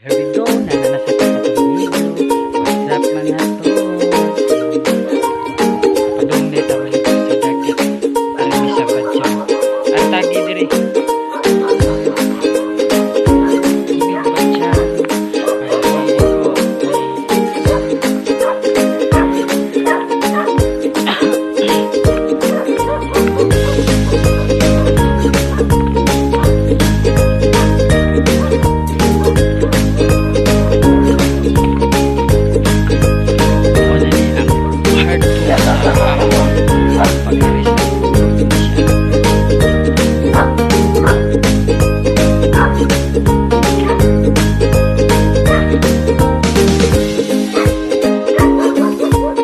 Here we go, naa na sa katong video. What's up, mga tol? Padung ni ta balik sa dagat. Ari mi sa Badjang. Ang tagi diri. Tubig Badjang. Maligo mi. Mao na ni ang part 2 sa among pag-ari sa Indonesia. Yan na yung mga kausapan.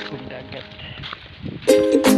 Sa ug dagat. Sulod.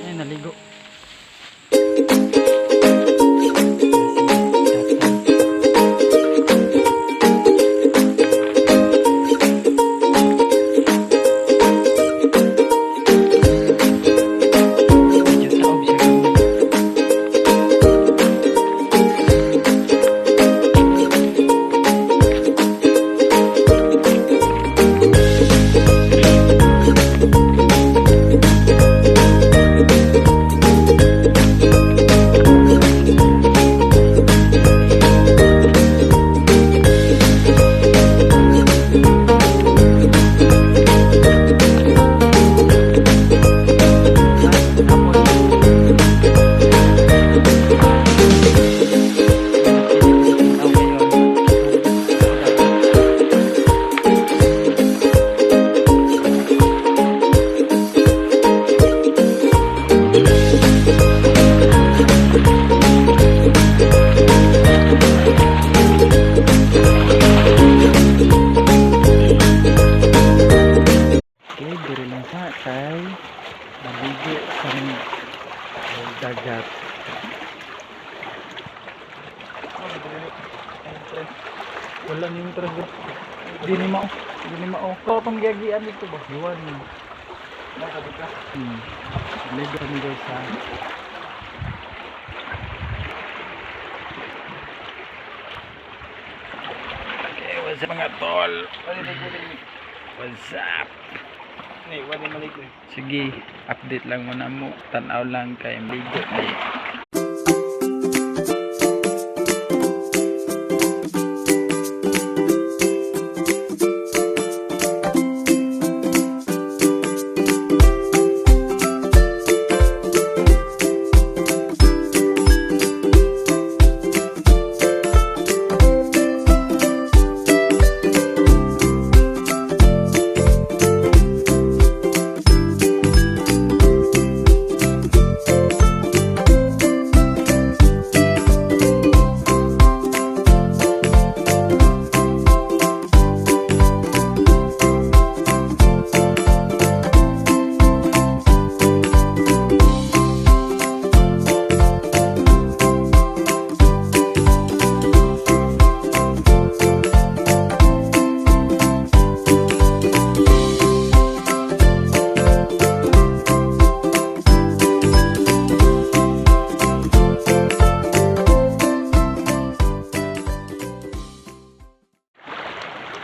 Ay, naligo. Si tatay. Medyo taob siya gamay. Hapon. Tanaw kayo ang dagat. Okay, diri lang sa kay maligo sa dagat. Wala ni interest bro. Di ni mao. Di ni mao. Ko tong giagian dito ba? Iwan mo. Ligo kami, guys, ha. Okay, what's up, mga tol? What's up? Ni, wala maligo. Sige, update lang muna mo. Tanaw lang kay maligo ni.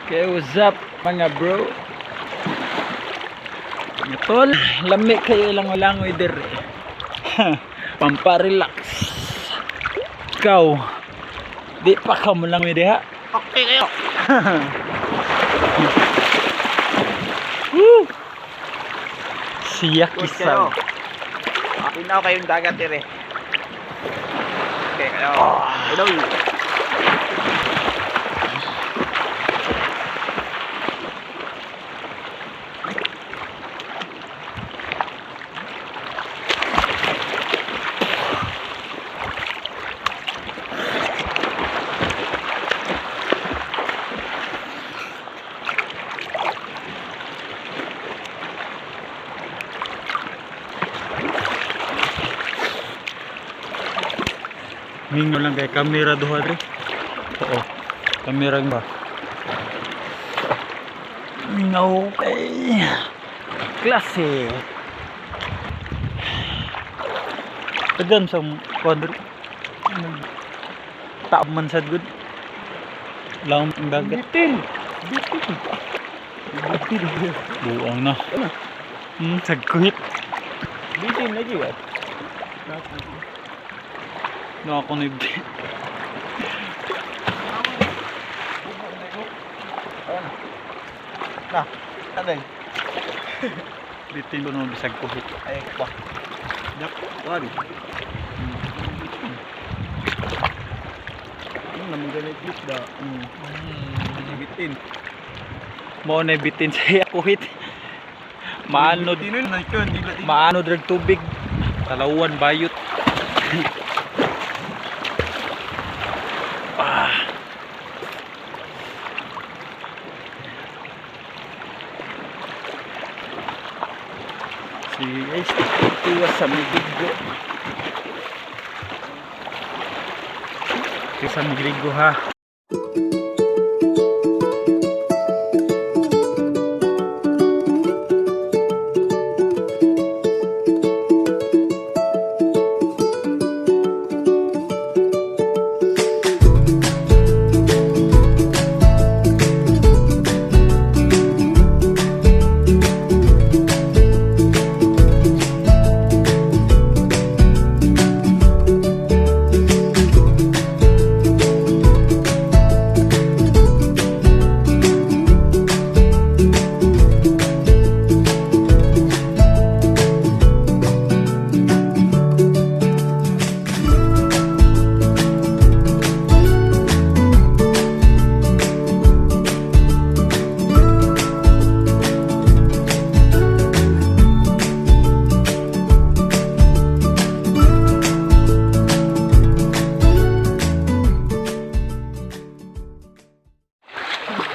Okay, what's up, mga bro? Mga tol, lami kayo ilang langoy dire. Pamparelax. Ikaw, di pa ka mo langoy diha. Okay kayo. Woo! Siya Good kayo. kisag. Pinaw kayong dagat dire. Okay kayo. Hello. Mingo lang kay kamera duha dre. Oo. Kamera ba? No kay. Klase. Pagdam sa kwadro. Taab man sad gud. Lang ang dagat. Bitin. Bitin. Bitin. Buang na. Sagkuhit. Bitin lagi ba? No ako ni. Na. Ano? Bitin ko naman bisag kuhit. Ay ba. Dak. Wari. Ano naman ganit da? Bitin. Mao na bitin sa iya kuhit. Maanod. Bitin na yun, di ba? Maano drag tubig. Talawan bayot. Ah. Sige guys, tuwa sa migigo. Tuwa sa migigo ha.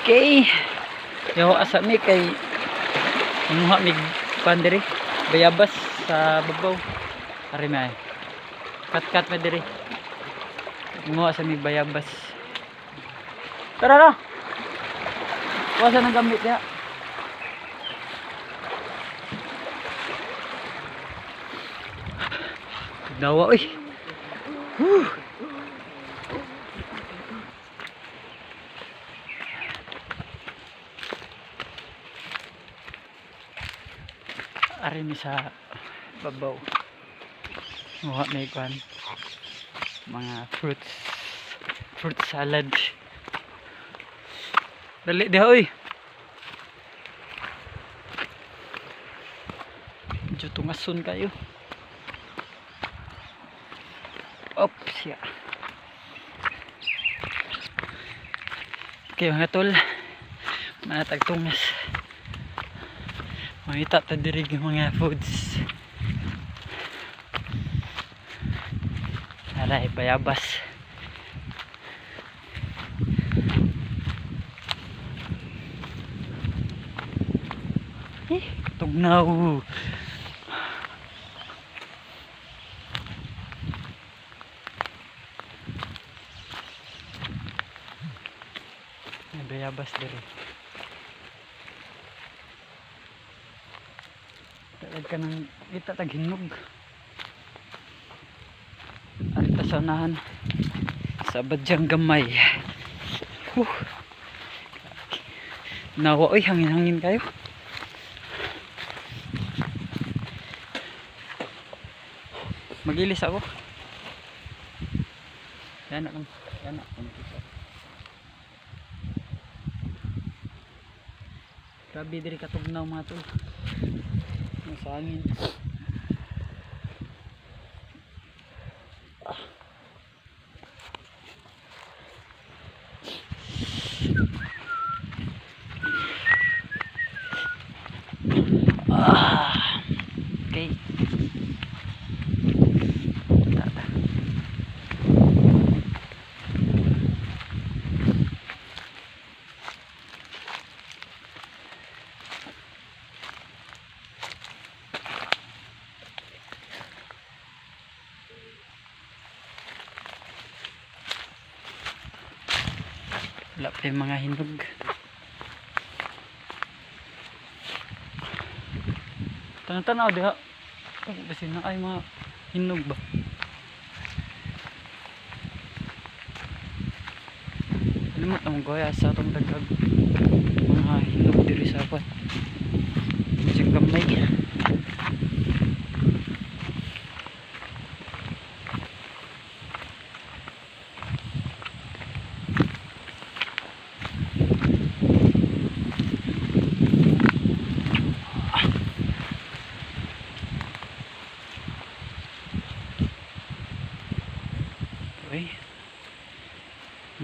Okay. Yo asa mi kay manguha mig kuan diri. Bayabas sa babaw. Ari may. Kat-kat ma diri. Manguha sa mig bayabas. Tara na. Kuha sa nang gamit niya. Dawa oy. Whew. Ari mi sa babaw. Nguha may kwan. Mga fruits. Fruit salad. Dali diha oy. Medyo tungason kayo. Oops, ya. Okay mga tol. Manatag tungas. Mangita ta diri ng mga foods. Aray, bayabas. Eh, tugnaw. May bayabas diri. Tag ka ng ita tag hinog. Arita sa unahan. Sa badyang gamay. Whew. Nawa, oy, hangin-hangin kayo. Magilis ako. Yan na, yan na. Grabe diri katugnaw, mga tol. Ang sa hangin. Ah. Okay. Tata. Wala pa yung mga hinog. Tanaw-tanaw diha. Kasi na ay mga hinog ba? Limot ang gaya sa atong dagag mga hinog diri sa kwan. Medyo gamay. Uy.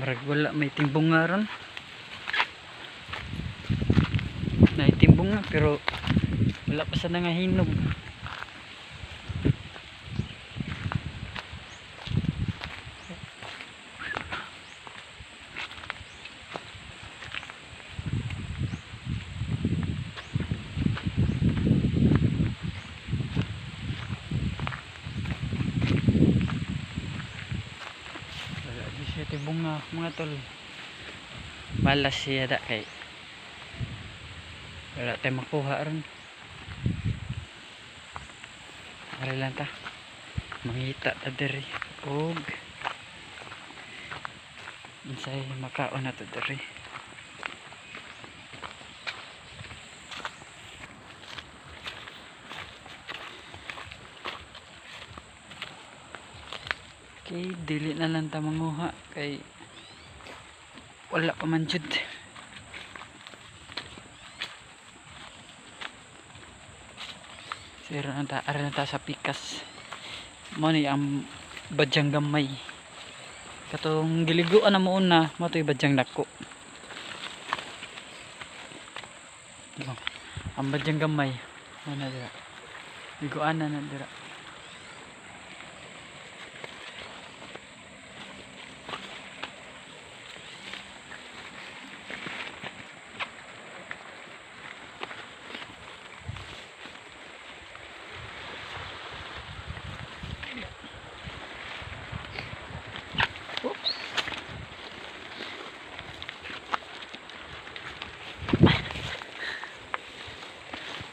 Marag wala may timbong nga ron. Naitimbong nga pero wala pa sa nangahinog. Wala di siya tibong nga, mga tol. Malas siya da kay wala tayo makuha ron. Ari lang ta. Mangita ta diri og unsay makaon na to diri. Okay, dili na lang ta manguha kay wala pa man jud. Sira na ta, ari na ta sa pikas. Mo ni ang badyang gamay. Katong giliguan na mo una, mo to'y badyang dako. Oh, ang badyang gamay, mo na dira. Liguan na na dira. Oops.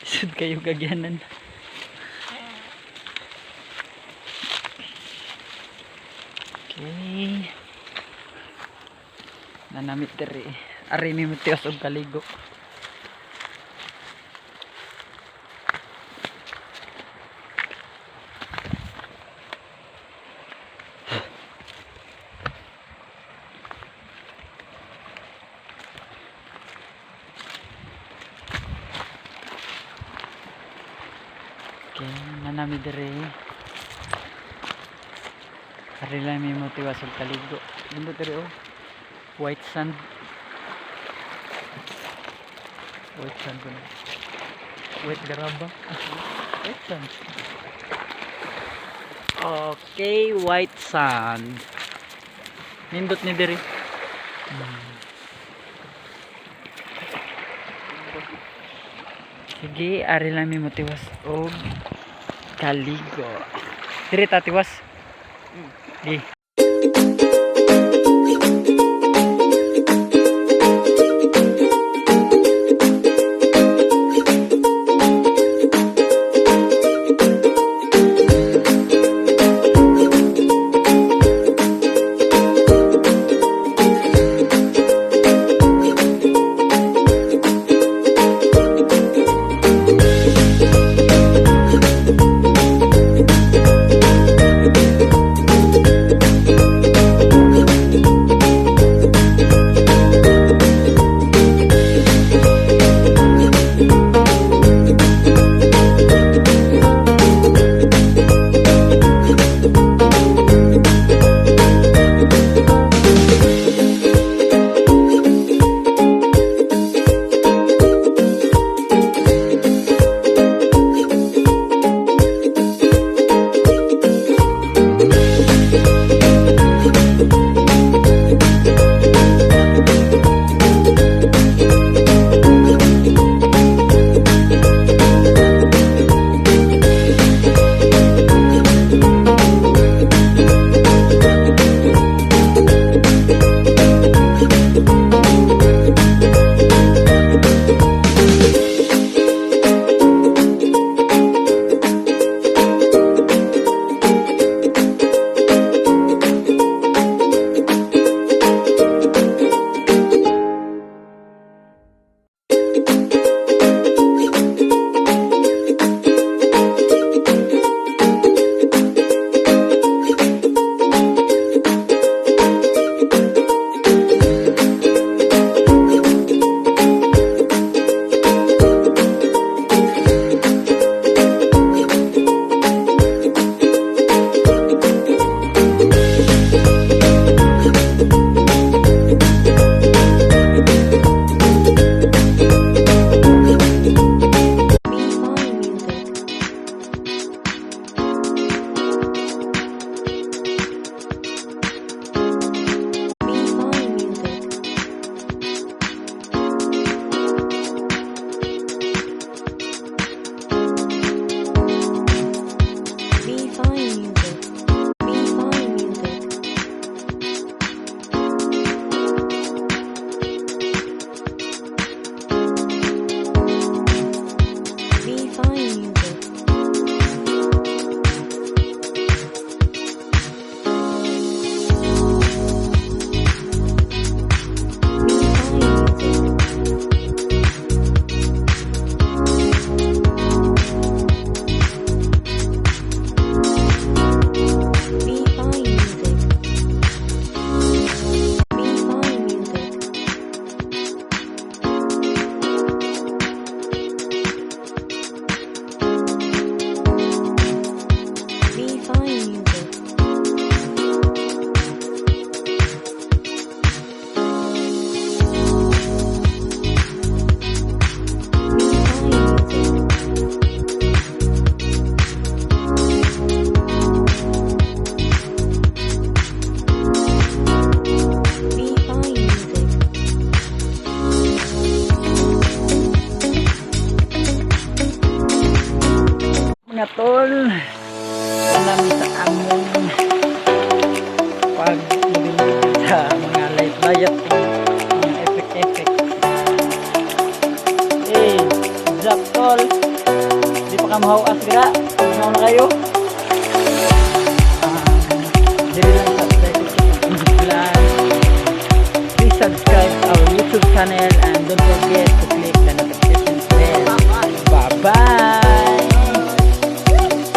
Isod kayo gagyanan. Okay. Nanamit diri. Ari mi mutios og kaligo. Okay, nanami diri. Ari lang mi motiwas og kaligo. Nindot diri oh. White sand. White sand ko na. White garaba. White sand. Okay, white sand. Nindot ni diri. Sige, ari lang mi motiwas og kaligo. Diri ta tiwas. Di.